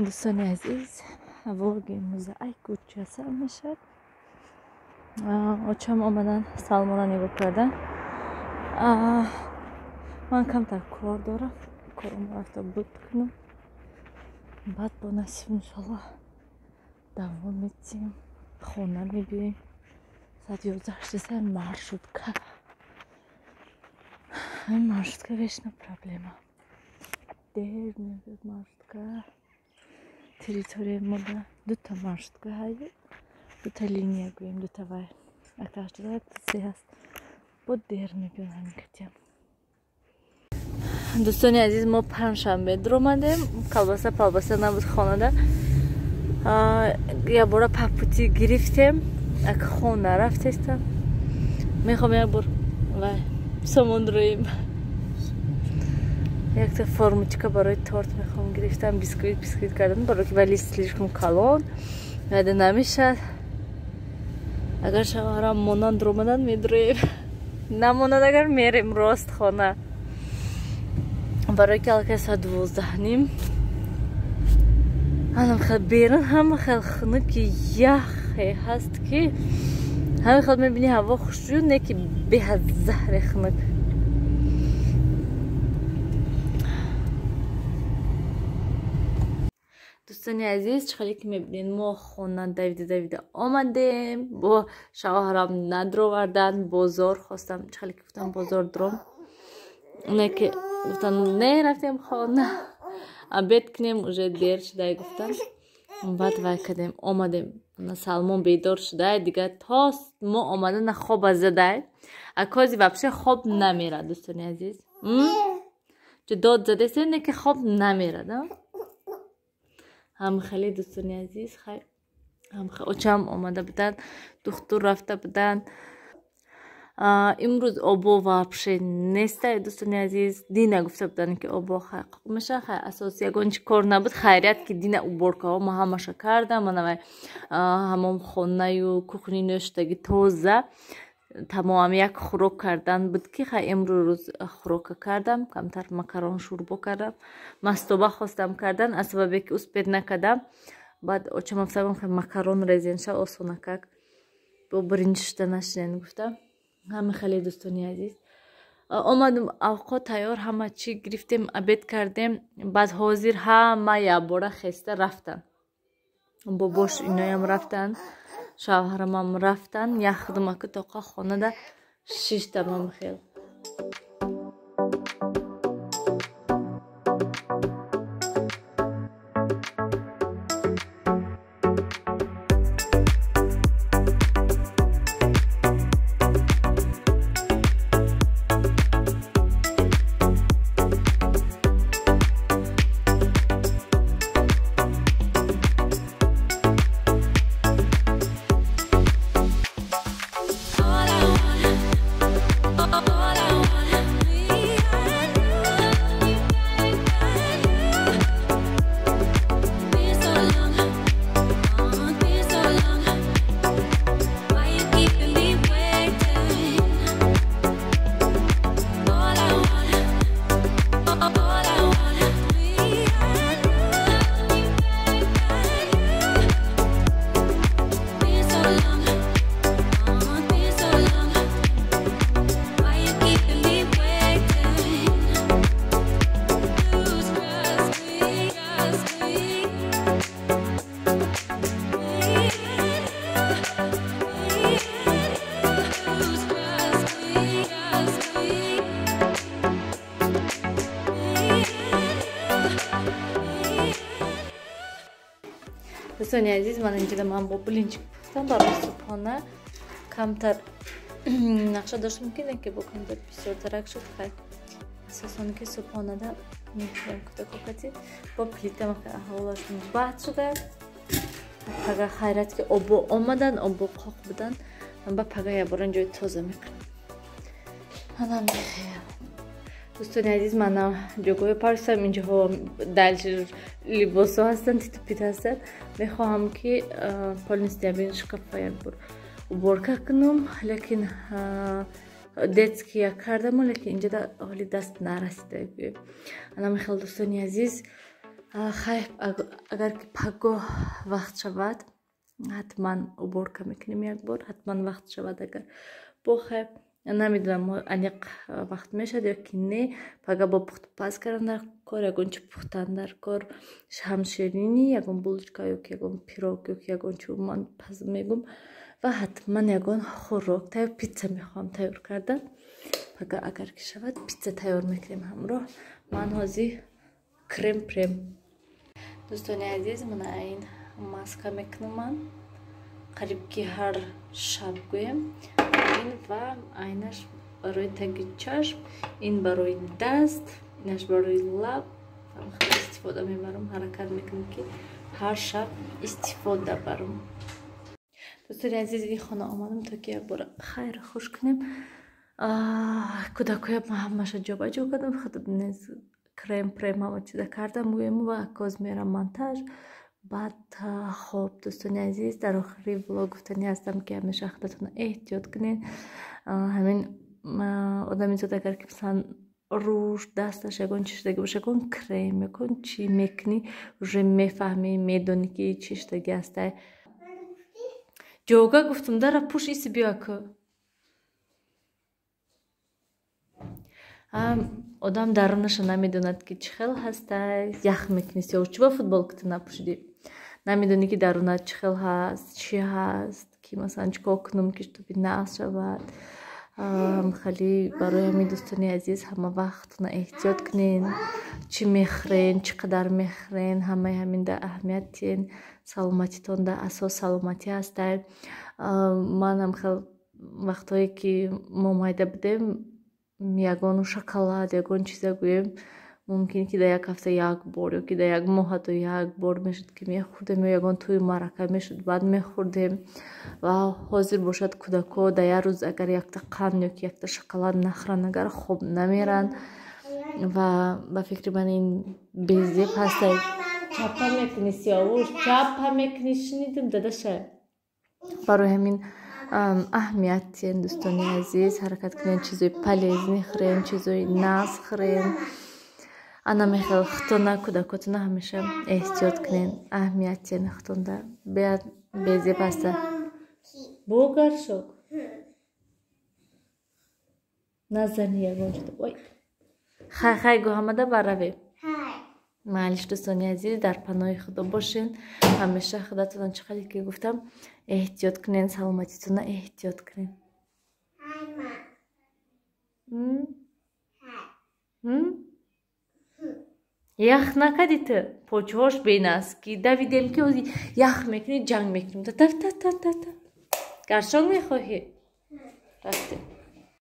Дӯстони азиз, влоги имрӯза ай кӯча сар мешавад. Очам омадан Салмона нигоҳ кардан. Ман камтар кор дорам, корам рафта буд кунам. Баъд бо насиб иншаллоҳ давом медиҳем, хона мебиёем. Соат 11:06 маршрутка. Ҳамин маршрутка вечно проблема. Дер мебиёд маршрутка. Территорияи мо дута маршрутка ҳаст, дута линия гӯем, дута вай. Якта 82, якта 3 ҳаст. Бо дер мебиёд ҳамин катиам. Дӯстони азиз, мо панҷшанбе дуромадем, колбаса палбаса набуд хонада. Якбора по пути гирифтем, ак хона рафтестам. Мехоҳам як бор вай сомон рӯем. Якта формочка барои торт мехоҳам гирифтам, бисквит кардан, барои ки вали слишком калон, вайда намешад. Агар шавҳарам монанд дуромадан медуроем. Намонад агар мерем рост хона. Барои ки аллакай соат 12:30. Анам хел берун ҳама хел хунуки яхе ҳаст ки ҳамин хел мебинӣ ҳаво хушрӯ, не ки беҳад заҳре хунук. Дӯстони азиз, чӣ хеле ки мебинед, мо хона давида давида омадем, бо шавҳарам надровардан, бозор хостам, чӣ хеле ки гуфтам бозор дуром, не ки гуфтан не, рафтем хона обед кунем, уже дер шудай гуфтан. Баъд вай кардем, омадем. Салмон бедор шудай, дигар то мо омада на хоба задай. Акози вообще хоб намерад, дӯстони азиз. Чӣ дод задесем, не ки хоб намерад. Ҳам хеле дӯстони азиз, хай ҳам очам омада буданд, духтур рафта буданд. Имрӯз обо вообще нестай, дӯстони азиз. Дина гуфта буданд ки обо хай қоқ меша, хай асос ягон чи кор набуд. Хайрият ки дина уборкаҳо ма ҳамаша кардам, мана вай ҳамом хонаю кухни нӯштаги тоза тамомам як хӯрок кардан буд ки хай имрӯз хӯрока кардам, камтар макарон шӯрбо кардам, мастоба хостам кардан, аз сабабе ки успед накардам. Баъд очам гуфтам хай макарон резенша осонакак бо биринҷ шуда нашинен гуфтам. Ҳама хеле дӯстони азиз, омадам, авқот тайёр, ҳама чӣ гирифтем, обед кардем. Баъд ҳозир ҳама якбора хеста рафтанд, бобош иноям рафтанд, шавҳарамам рафтанд, яхдумаку тоқа хонада шиштамам хел. Дӯстони азиз, ман инҷода ман бо блинчик пухтам барои субҳона. Камтар нақша доштам ки не ки бо камтар бисёртарак шуд. Хай асосон ки субҳонада мехӯрем кӯтакокати бо плита аҳволаш бад шуда. Пага хайрат ки обо омадан, обо қоқ будан, ба пага якбора ҷои тоза мекунам. Ана мехӯрам. Дӯстони азиз, ман ҷойгоҳи парсам, инҷоҳо дальше либосҳо ҳастанд, титу-пит ҳастанд. Мехоҳам ки полностью ин шкафа якбор уборка кунам, лекин детский як кардаму, лекин инҷода ҳоли даст нарасида. Ана мехел дӯстони азиз, Хай, агар ки пагоҳ вақт шавад, ҳатман уборка мекунем як бор, ҳатман вақт шавад агар. Бо хай, намедонам, аниқ вақт мешавад ё ки не. Пага бо пухтупаз кардан дар кор, ягон чи пухтан дар кор, ҳам ширинӣ, ягон булочка ё ки ягон пирог, ё ки ягон чи ман паз мегум, ва ҳатман ягон хӯрок тайёр, питса мехоҳам тайёр кардан. Пага агар ки шавад, питса тайёр мекунем ҳамроҳ. Ман ҳозир крем прем. Дӯстони азиз, мана ин маска мекунам ман қариб ки ҳар шаб гӯем. Ин ва айнаш барои таги чашм, ин барои даст, инаш барои лаб. Хеле истифода мебарам, ҳаракат мекунам, ки ҳар шаб истифода барам. Дӯстони азиз, ин хона омадам, то ки якбора хайр хуш кунем. Кӯдакоям ҳамаша ҷобаҷо кардам, худ крем прем ҳама чиза кардам гӯем, ва коз мерам монтаж, баъд хоб. Дӯстони азиз, дар охири влог гуфтанӣ ҳастам, ки ҳамеша худатонро эҳтиёт кунед. Ҳамин одами зод агар ки, масалан, рӯш, дасташ ягон чи шудаги боша, ягон крем, ягон чи мекунӣ, уже мефаҳмӣ, медонӣ, ки чӣ шудаги ҳастай. Ҷога гуфтум, дара пуш, иси биё ку. Одам дарунаша намедонад, ки чӣ хел ҳастай. Ях мекунӣ, сиёҳчуба футболката напӯшидӣ, намедонӣ, ки дарунат чӣ хел ҳаст, чӣ ҳаст, ки масалан чӣ кор кунам, ки чтобы нағз шавад. Хеле барои ҳамин, дӯстони азиз, ҳама вақтона эҳтиёт кунен, чӣ мехӯрен, чӣ қадар мехӯрен, ҳамаи ҳамин да аҳамият тиҳен. Саломатитон да асос саломатӣ ҳастай. Ман ҳам хел вақтҳое ки мо майда будем, ягон шоколад, ягон чиза гӯем, мумкин ки дар як ҳафта як бор ё ки дар як моҳ ҳатто як бор мешуд, ки мехӯрдем, ё ягон тӯи маърака мешуд, баъд мехӯрдем. Ва ҳозир бошад, кӯдакҳо дар як рӯз агар якта қанд ё ки якта шоколад нахӯранд, агар хоб намеранд. Ва ба фикри ман ин безеб ҳастай. Чапа мекунӣ, Сиёвуш, чапа мекунӣ, шунидим, дадаша. Барои ҳамин аҳамият тиҳен, дӯстони азиз, ҳаракат кунед, чизои полезный хӯрен, чизои нағз хӯрен. Ана мехел худтона, кӯдакотона ҳамеша эҳтиёт кунед, аҳамият тиҳен худтонда. Беяд безеб ҳаста. Бо гаршок назани ягон чиз. Ой, хай, хай гӯ ҳамада, баравем. Маълиш, дӯстони азиз, дар паноҳи Худо бошен. Ҳамеша худатонро, чӣ қадр ки гуфтам, эҳтиёт кунед, саломатитонро эҳтиёт кунед. Ях накардӣ ту? Почҳош бенаст, ки давидем, ки ҳозир ях мекунӣ, ҷанг мекунем. Та та та та та. Гаршок мехоҳӣ? Рафтем.